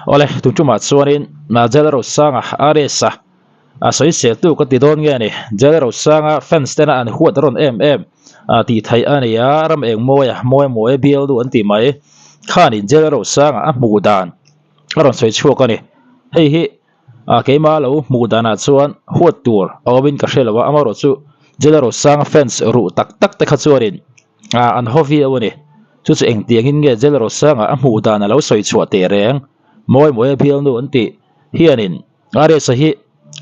Awle, tun tumah chuanin Jala Rosanga RS-a a sawiseltu ka ti dawn nge ni? Jala Rosanga fans tena an huat rawn em em tih theih a ni a, ram eng mawia mawi mawi bial duh an ti mai. Khanin Jala Rosanga a hmuh dan a rawn sawi chhuak a ni. Hei hi keima lo hmuh danah chuan huat tur a awmin ka hre lo a, amaherawhchu Jala Rosanga fans ruh tak tak te kha chuanin an haw viau a ni. Chu chu engtiangin nge Jala Rosanga a hmuh dan a lo sawi chhuah teh reng? Mawi mawi a bialnu an tih hianin RS-a hi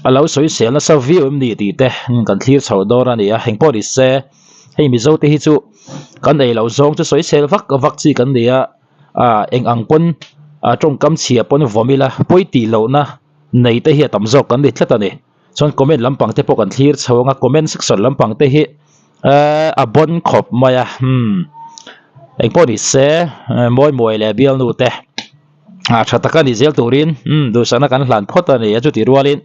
a lo sawi sel nasa viau em ni tih te kan thlir chho dawn a ni a, engpawh ni se hei Mizo te hi chu kan ei loh zawng chu sawi sel vak vak chi kan ni a, eng ang pawn tawngkam chhia pawn vawm ila pawi tih lohna nei te hi a tam zawk kan ni tlat a ni. Chuan comment lampang te pawh kan thlir chho ang a, comment section lampang te hi a bawn khawp mai a, umm engpawh ni se mawi mawi leh bialnu te ah tha taka ni zel turin umm duhsakna kan hlan phawt a ni a, chuti rualin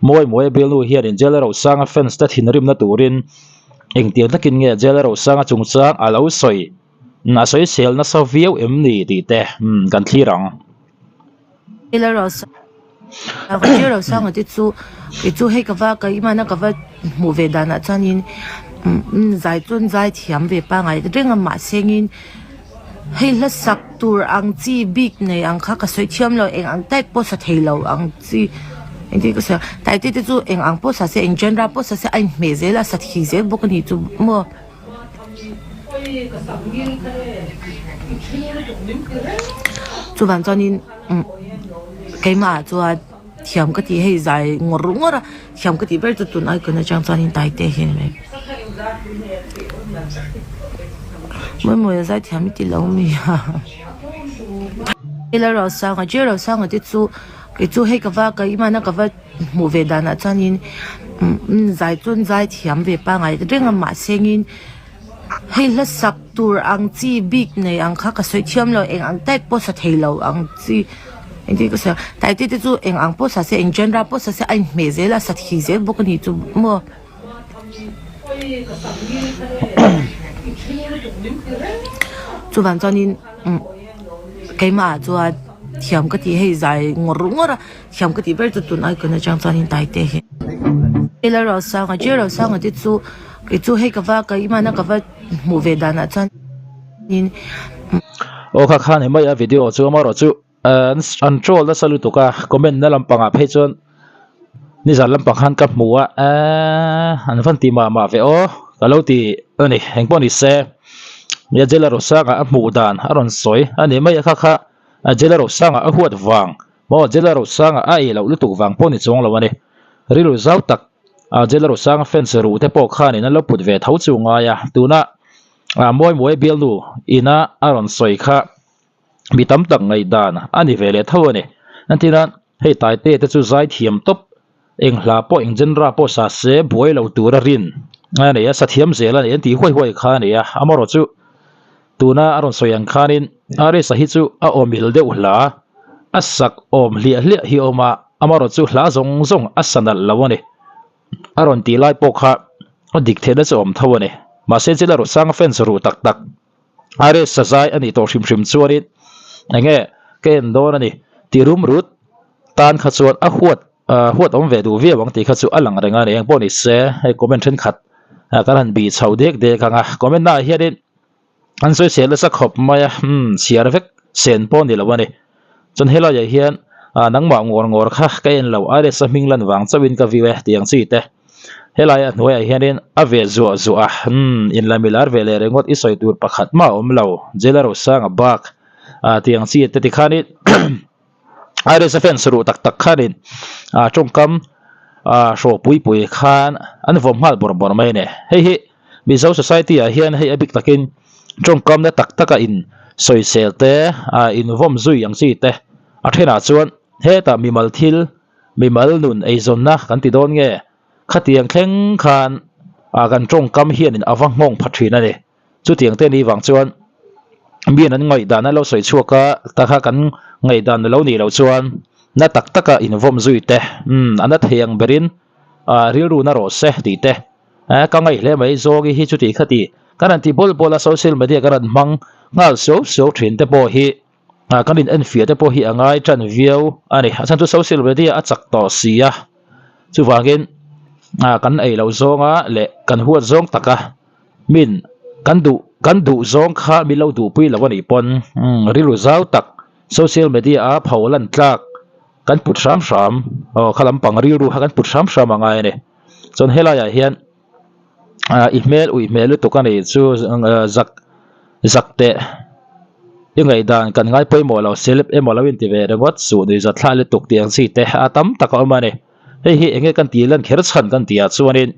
mawi mawi bialnu hianin Jela Rosanga fans te thinrimna turin engtiang takin nge Jela Rosanga chungchang a lo sawi a sawi sel nasa viau em ni tih te umm kan thlir ang. Rosanga te chu kei chu hei ka va ka imana ka va hmuh ve danah chuanin zai chuan zai thiam ve pangai reng a mahsengin hei hla sak tur ang chi bik nei ang kha ka sawi thiam lo eng ang type pawh sa thei lo ang chi engtin ka sawi ang taite te chu eng ang pawh sa se eng genre pawh sa se a inhmeh zel a sa thei zel bawk a ni chu maw. Chuvang chuanin keimah ah chuan thiam ka tih hei zai ngawr ngawr a thiam ka tih ber chu tun icon atang chuanin taite hi a ni mai mawi mawi a zai thiam i ti lo mi a Lalrosanga J Rosanga te chu kei chu hei ka va ka imana ka va hmuh ve danah chuanin zai chuan zai thiam ve pangai reng a mahsengin hei hla sak tur ang chi bik nei ang kha ka sawi thiam lo eng ang type pawh sa thei lo ang chi engtin ka sawi ang taite te chu eng ang pawh sa se eng genre pawh sa se a inhmeh zel a sa thei zel bawk a ni chu maw. Chuvang chuanin keimah ah chuan thiam ka tih hei zai ngawr ngawr a. Thiam ka tih ber chu tun icon atang chuanin taite hi. Lalrosanga J Rosanga te chu kei chu hei ka va ka imana ka va hmuh ve danah chuanin. Aw kha khan hemai a video chu amarawh chu an troll nasa lutuk a comment na lampangah phei chuan nizan lampang khan ka hmu a eee an van ti mah mah ve aw ka lo ti a ni engpawh ni se J Rosanga a hmuh dan a rawn sawi a ni mai a kha kha J Rosanga a huat vang. Maw Jela Rosanga a ei loh lutuk vang pawh ni chuang lo a ni. Rilru zau tak a Jela Rosanga fans ruh te pawh khanin an lo put ve tho chu ngai a, tuna a mawi mawi bialnu ina a rawn sawi kha mi tam tak ngaihdan a ni ve leh tho a ni. Entirnan hei Taite te chu zai thiam tawp eng hla pawh eng genre pawh sa se buai lo tur a rin a nei a, sa thiam zel a ni an tih huai huai kha a ni a, amaherawh chu tuna a rawn sawi ang khanin Arisa hi chu a awmil deuh hla a sak awm hliah hliah hi a awm a, amaherawh chu hla zawng zawng a sa nalh lo a ni, a rawn tih lai pawh kha a dik theihna chu a awm tho a ni, mahse chila Rosanga fans ruh tak tak Arisa zai a nih tawh hrim hrim chuanin enge ka en dawn a ni tih rum rut tan kha chuan a huat huat awm ve duh viau ang tih kha chu a lang reng a ni engpawh ni se hei comment thenkhat kan han bih chho dek dek ang a comment naah hianin an sawi sel nasa khawp mai a umm chhiar vek sen pawh ni lo a ni chuan helaiah hian ah nangmah ngawr ngawr kha ka en lo Iris a hming lan vang chauhin ka view e tih ang chi te helaiah hnuaiah hianin a ve zuah zuah a umm inla milar ve leh ringawt i sawi tur pakhat mah a awm lo Jailer Rosanga bak ah tih ang chi te tikhanin. Iris a fans ruh tak tak khanin ah tawngkam ah hrawh pui pui khan an vawm nghal bawrh bawrh mai a ni. Hei hi Mizo society ah hian hei a bik takin tawngkam na tak taka in sawisel te ah in vawm zui ang chi te a thenah chuan hetah mimal thil mimal nun eizawnna kan ti dawn nge khatiang thleng khan ah kan tawngkam hianin a va nghawng pha thin a ni. Chutiang te ni vang chuan mian an ngaihdan a lo sawi chhuak a, ta kha kan ngaihdan a lo nih loh chuan na tak taka invawm zui te, umm a na thei ang berin ah rilru na rawh se tih te, eh ka ngaih hle mai Zawngi hi chuti kha ti kan han ti bawl bawl a social media kan han hmang nghal suau suau thin te pawh hi. Kan in enfiah te pawh hi a ngai tan viau a ni. A chhan chu social media a chak tawh si a, chuvangin kan ei loh zawnga leh kan huat zawng taka min kan duh kan duh zawng kha min lo duhpui lo a nih pawn rilru zau tak social media a pho lan tlak kan put hram hram aw kha lampang rilru kha kan put hram hram a ngai a ni. Chuan helaiah hian. ah i hmel uih hmel lutuk a nih chu zak zak teh i ngaihdan kan ngai pawimawh lo celeb emaw lo inti ve ringawt suh nuih zat thlak lutuk tih ang chi te a tam tak a awm a ni hei hi eng nge kan tih lan kher chhan kan tih ah chuanin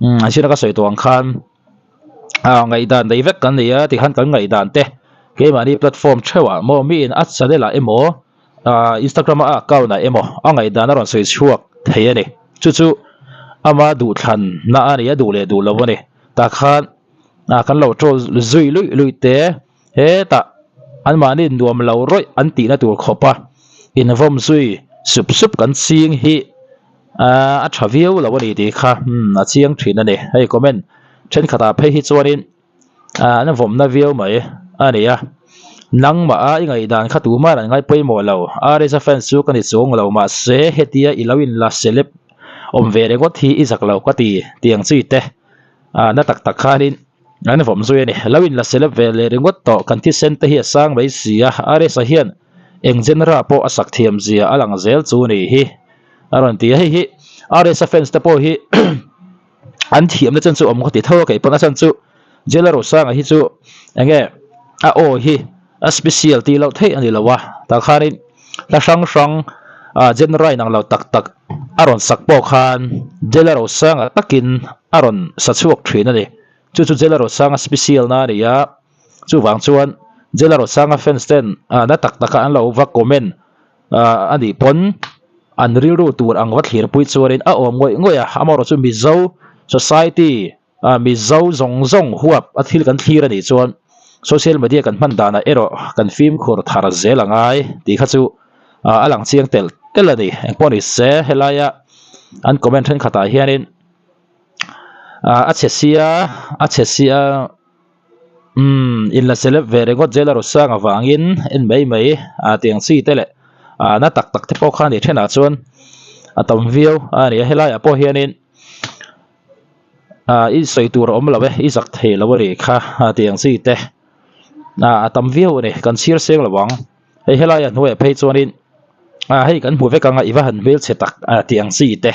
umm a chhina ka sawi tawh ang khan ah ngaihdan nei vek kan nei a tikhan kan ngaihdan te keimahni platform theuh ah maw miin a channel ah emaw ah Instagram a account ah emaw a ngaihdan a rawn sawi chhuak thei a ni chu chu ama duhthlan na a ni a duh leh duh lo a ni tah khan ah kan lo troll zui luih luih te hetah anmahni nuam lo rawih an tihna tur khawp a invawm zui sup sup kan ching hi ah a tha viau lo a ni tih kha umm a chiang thin a ni hei comment thenkhat ah phei hi chuanin. Ah an vawmna viau mai a ni a, nangmah a i ngaihdan kha tumah an ngai pawimawh lo, RSa fans chu ka ni chuang lo mahse hetia i lo inla celeb awm ve ringawt hi i zak lo ka ti tih ang chi te ah na tak tak khanin an vawm zui a ni, lo inla celeb ve leh ringawt tawh kan thisen te hi a sang mai si a, RSa hian eng genre pawh a sak thiam zia a lang zel chu ni hi a rawn ti a, hei hi RSa fans te pawh hi. an thiamna chan chu awm ka ti tho a kei pawn a chan chu Jailer Rosanga hi chu enge a aw hi a special tih loh theih a ni lo a tah khanin hla hrang hrang ah genre inang lo tak tak a rawn sak pawh khan Jailer Rosanga takin a rawn sa chhuak thin a ni chu chu Jailer Rosanga special na a ni a chuvang chuan Jailer Rosanga fans ten ah na tak taka an lo va comment a nih pawn an rilru tur ang va thlirpui chuanin a awm ngawih ngawih a, amaherawh chu Mizo society ah Mizo zawng zawng huap a thil kan thlir a nih chuan social media kan hman danah erawh kan fimkhur thar zel a ngai tih kha chu a lang chiang telh telh a ni. Engpawh ni se helaia an comment thenkhatah hianin a chhe sia a chhe sia. Umm in la celeb ve ringawt zel a Rosang avangin en mai mai a tiang chi te leh ah na tak tak te pawh kha a ni thenah chuan a tam viau a ni a helaiah pawh hianin ah i sawi tur a awm lo e i zak thei lo a nih kha a tiang chi te ah a tam viau a ni kan chhir seng lo ang hei helaiah hnuaiah phei chuanin ah hei kan hmu vek ang a i va han hmelchhe tak a tiang chi te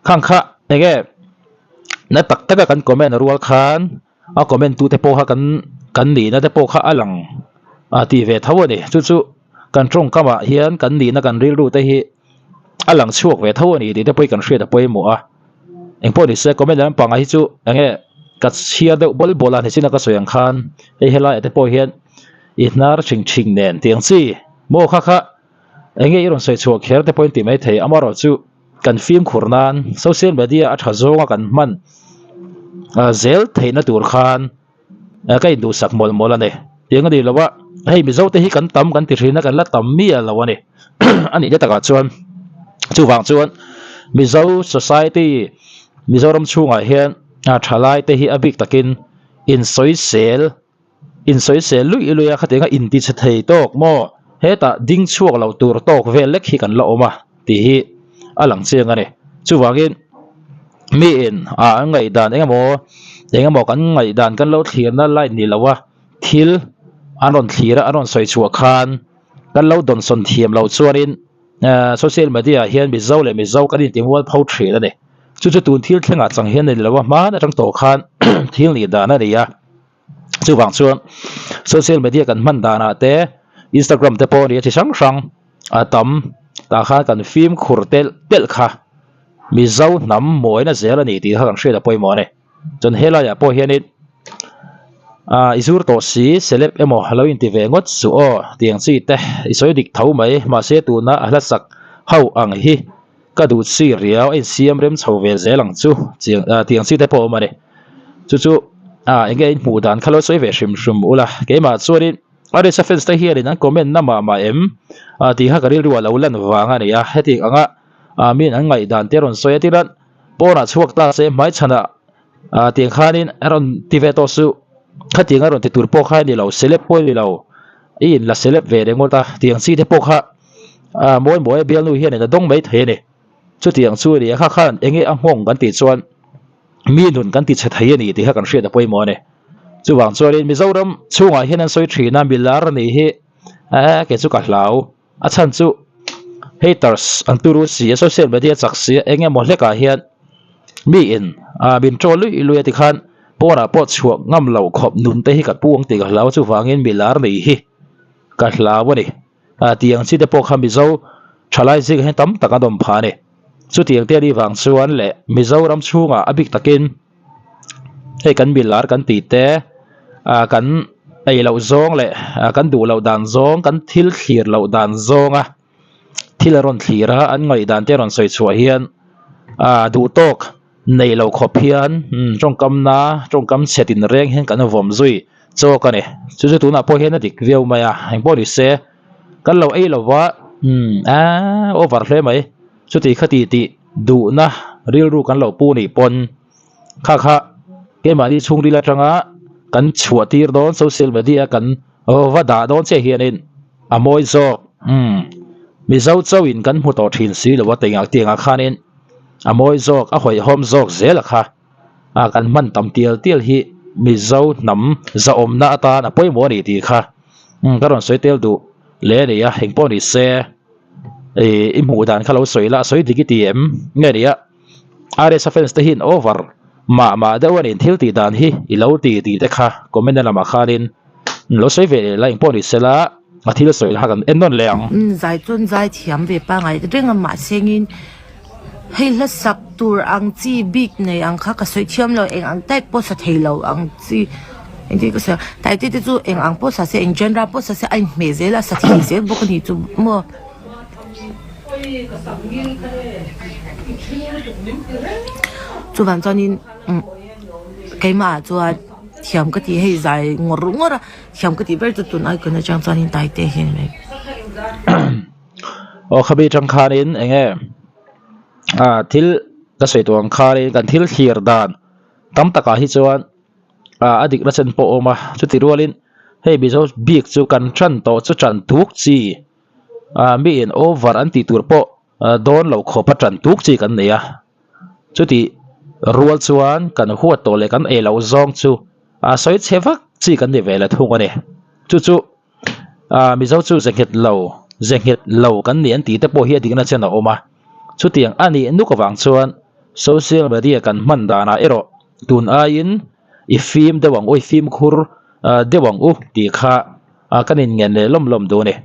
khang kha eng nge. Na tak taka kan comment rual khan a comment tute pawh kha kan kan nihna te pawh kha a lang a tih ve tho a ni chu chu kan tawngkamah hian kan nihna kan rilru te hi a lang chhuak ve tho a ni tih te pawh hi kan hriat a pawimawh a engpawh ni se comment lampangah hi chu eng nge ka chhiar deuh bawl bawl a nichin a ka sawi ang khan hei helaiah te pawh hian i hnar chhing chhing nen tih ang chi maw kha kha eng nge i rawn sawi chhuah kher te pawh in ti maithei amaherawhchu. Kan fimkhur nan social media a tha zawnga kan hman zel theihna tur khan ka induhsak mawlh mawlh a ni. Tiang a ni lo a, hei Mizo te hi kan tam kan ti thin a, kan la tam miah lo a ni. A nihna takah chuan chuvang chuan Mizo society Mizoram chhungah hian thalai te hi a bik takin insawisel Insawisel luih luih a khatiang a inti chhe thei tawk maw? Hetah ding chhuak lo tur tawk vel lek hi kan la awm a tih hi a lang chiang a ni. Chuvangin miin a an ngaihdan eng emaw eng emaw kan ngaihdan kan lo thlirna line ni lo a thil an rawn thlir a an rawn sawi chhuah khan kan lo dawnsawn thiam loh chuanin social media ah hian Mizo leh Mizo kan intimual pho thin a ni. Chu chu tun thil thlengah chang hian a ni lo a hmaan atang tawh khan thil nih dan a ni a. Chuvang chuan social media kan hman danah te Instagram te pawh a ni a chi hrang hrang a tam tah khan kan fimkhur telh telh kha Mizo hnam mawina zel a ni tih kha kan hriat a pawimawh a ni. Chuan helaiah pawh hianin ah i zur tawh si celeb emaw a lo inti ve ngawt suh aw tih ang chi te i sawi dik tho mai mahse tuna a hla sak ho ang hi Ka duh chi riau a insiam rem chho ve zel ang chu chiang ah tiang chi te pawh a awm a ni. Chu chu ah enge in hmuh dan kha lo sawi ve hrim hrim ula keimah chuanin a resa fans te hianin an comment na mah mah em ah tih kha ka rilru a lo lan vang a ni a heti anga ah miin an ngaihdan te rawn sawi a tilan pawnah chhuak ta se hmaichhanah ah tiang khanin a rawn ti ve tawh suh khatiang a rawn ti tur pawh kha a ni lo celeb pawh a ni lo. I inla celeb ve ringawt a, tiang chi te pawh kha ah mawi mawi a bialnu hianin a dawng mai thei a ni. Chutiang chu a ni a, kha khan enge a nghawng kan tih chuan mi nun kan ti chhe thei a ni tih kha kan hriat a pawimawh a ni. Chuvang chuanin Mizoram chhungah hian an sawi thin a, milar a nih hi eh kei chu ka hlau. A chhan chu haters an turu si a, social media chak si a, eng emaw hlekah hian mi in ah min troll luih luih a tikhan pawnah pawh chhuah ngam loh khawp nun te hi ka pu ang tih ka hlau a, chuvangin milar nei hi ka hlau a ni. Ah tiang chi te pawh kha Mizo thalai zingah hian tam tak an awm phah a ni. Chutiang te anih vang chuan leh Mizoram chhungah a bik takin hei kan milar kan tih te ah kan ei loh zawng leh ah kan duh loh dan zawng kan thil thlir loh dan zawnga thil a rawn thlir a an ngaihdan te a rawn sawi chhuah hian ah duh tawk nei loh khawp hian tawngkam na tawngkam chhe tin reng hian kan vawm zui chawk a ni chu chu tunah pawh hian a dik viau mai a engpawh ni se kan lo ei lova umm aaa over hle mai chuti khati tih duhna rilru kan lo pu nih pawn. Kha kha keimahni chhungril atanga kan chhuah tir dawn social media kan va dah dawn chiah hianin a mawi zawk umm Mizo chauhin kan hmu tawh thin si lo a tiangah tiangah khanin a mawi zawk a hawihhawm zawk zel a kha a kan hman tam tial tial hi Mizo hnam zahawmna atan a pawimawh a ni tih kha umm ka rawn sawi tel duh leh a ni a engpawh ni se ih i hmuh dan kha lo sawi la a sawi dik i ti em nge ni a. RSA fans te hian over mah mah deuh a ni thil tih dan hi i lo ti tih te kha comment na lamah khanin lo sawi ve leh la engpawh ni sela a thil sawi kha kan en nawn leh ang. Zai chuan zai thiam ve pangai reng a mahsengin hei hla sak tur ang chi bik nei ang kha ka sawi thiam lo eng ang type pawh sa thei lo ang chi engtin ka sawi ang type te te chu eng ang pawh sa se eng genre pawh sa se a inhmeh zel a sa thei zel bawk a ni chu maw. Chuvang chuanin umm keimah ah chuan thiam ka tih hei zai ngawr ngawr a thiam ka tih ber chu tun icon atang chuanin Taite hi a ni mai. Aw khami atang khanin eng nge ah thil ka sawi tawh ang khanin kan thil thlir dan tam takah hi chuan ah a dikna chen pawh a awm a chuti rualin hei Mizo bik chu kan tan tawh chu tan tuk chi. ah miin over an tih tur pawh dawn loh khawp a tan tuk chi kan nei a chuti rual chuan kan huat tawh leh kan ei loh zawng chu a sawi chhe vak chi kan ni ve la thung a ni chu chu ah mizo chu ze nghet lo ze nghet lo kan ni an tih te pawh hi a dikna chen a awm a chutiang a nih nuk avang chuan social media kan hman danah erawh tun aiin i fim deuh ang u i fimkhur deuh ang u tih kha ah kan inngen leh lawm lawm duh a ni.